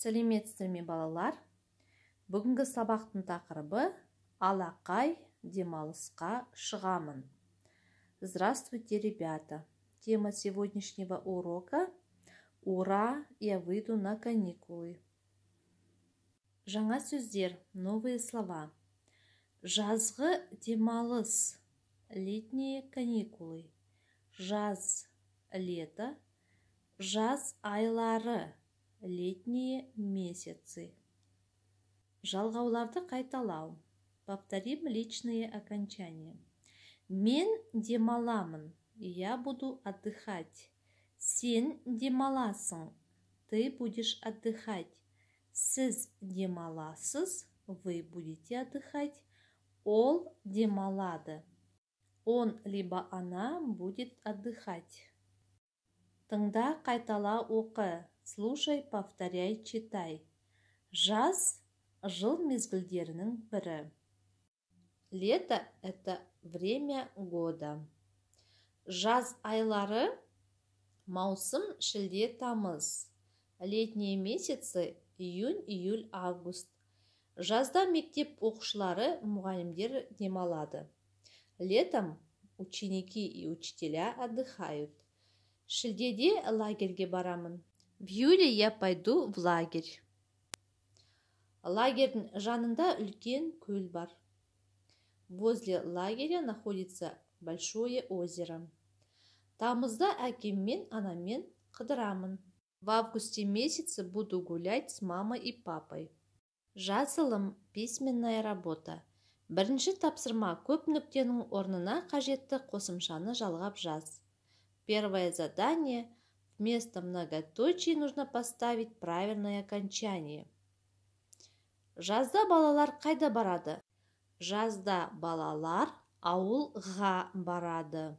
Сәлеметсіздер ме, балалар! Бүгінгі сабақтың тақырыбы: «Алақай, демалысқа шығамын». Здравствуйте, ребята! Тема сегодняшнего урока: «Ура, я выйду на каникулы». Жаңа сөздер, новые слова. Жазғы демалыс — летние каникулы. Жаз — лето, жаз айлары — летние месяцы. Жалғауларды қайталау. Повторим личные окончания. Мен демаламын — я буду отдыхать. Сен демаласың — ты будешь отдыхать. Сіз демаласыз — вы будете отдыхать. Ол демалады — он либо она будет отдыхать. Тыңда, қайтала, оқы. Слушай, повторяй, читай. Жаз — жыл мезгілдерінің бірі. Лето — это время года. Жаз айлары: маусым, шілде, тамыз. Летние месяцы: июнь, июль, август. Жазда мектеп оқушылары, мұғалімдер демалады. Летом ученики и учителя отдыхают. Шілдеде лагерьге барамын. В июле я пойду в лагерь. Лагерьдің жанында үлкен көл бар. Возле лагеря находится большое озеро. Тамызда әкеммен, анаммен қыдырамын. В августе месяце буду гулять с мамой и папой. Жазылым, письменная работа. Бірінші тапсырма: көп нүктенің орнына қажетті қосымшаны жалғап жаз. Первое задание: вместо многоточий нужно поставить правильное окончание. Жазда балалар қайда барады? Жазда балалар ауылға барады.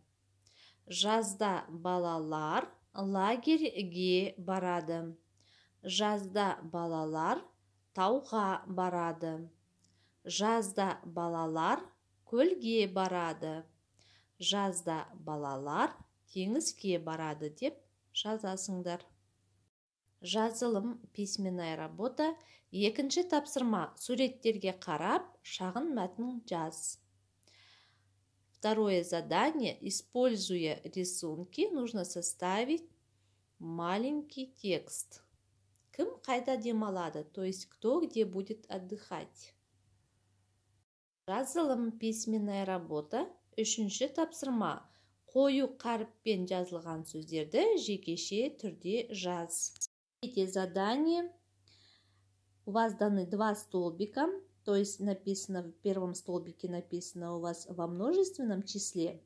Жазда балалар лагерьге барады. Жазда балалар тауға барады. Жазда балалар көлге барады. Жазда балалар теңізге барады деп жазасыңдар. Жазылым, письменная работа. Екінші тапсырма: суреттерге қарап, шағын мәтін жаз. Второе задание: используя рисунки, нужно составить маленький текст. Кім қайда демалады, то есть кто где будет отдыхать. Жазылым, письменная работа. Үшінші тапсырма: қою қаріппен жазылған сөздерді жекеше түрде жаз. Третье задание: у вас даны два столбика, то есть написано, в первом столбике написано у вас во множественном числе,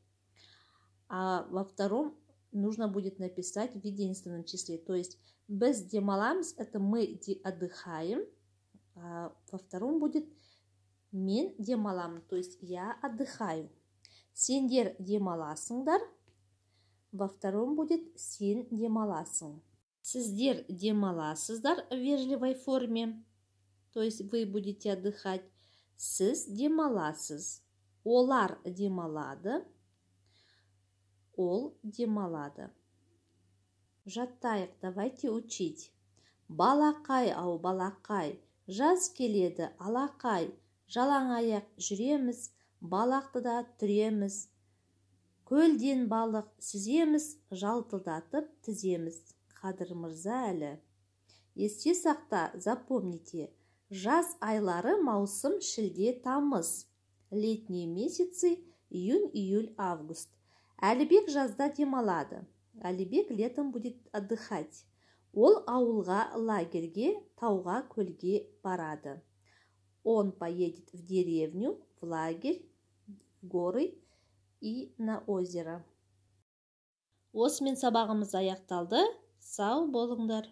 а во втором нужно будет написать в единственном числе. То есть біз демаламыз — это мы отдыхаем, а во втором будет мен демаламын, то есть я отдыхаю. Сендер демаласыңдар, во втором будет сен демаласың. Сіздер демаласыздар в вежливой форме, то есть вы будете отдыхать. Сіз демаласыз. Олар демалады. Ол демалады. Жаттайық, давайте учить. Балақай ау, балақай, жаз келеді алақай, жалаң аяқ жүреміз, балақты да түреміз, көлден балық сүземіз, жалтылдатып тіземіз. Қадыр Мырза Әлі. Есте сақта, запомните. Жаз айлары: маусым, шілде, тамыз. Летние месяцы: июнь, июль, август. Әлібек жазда демалады. Әлібек летом будет отдыхать. Ол ауылға, лагерьге, тауға, көлге барады. Он поедет в деревню, в лагерь, в горы и на озеро. Осымен сабағымыз аяқталды. Сау болыңдар!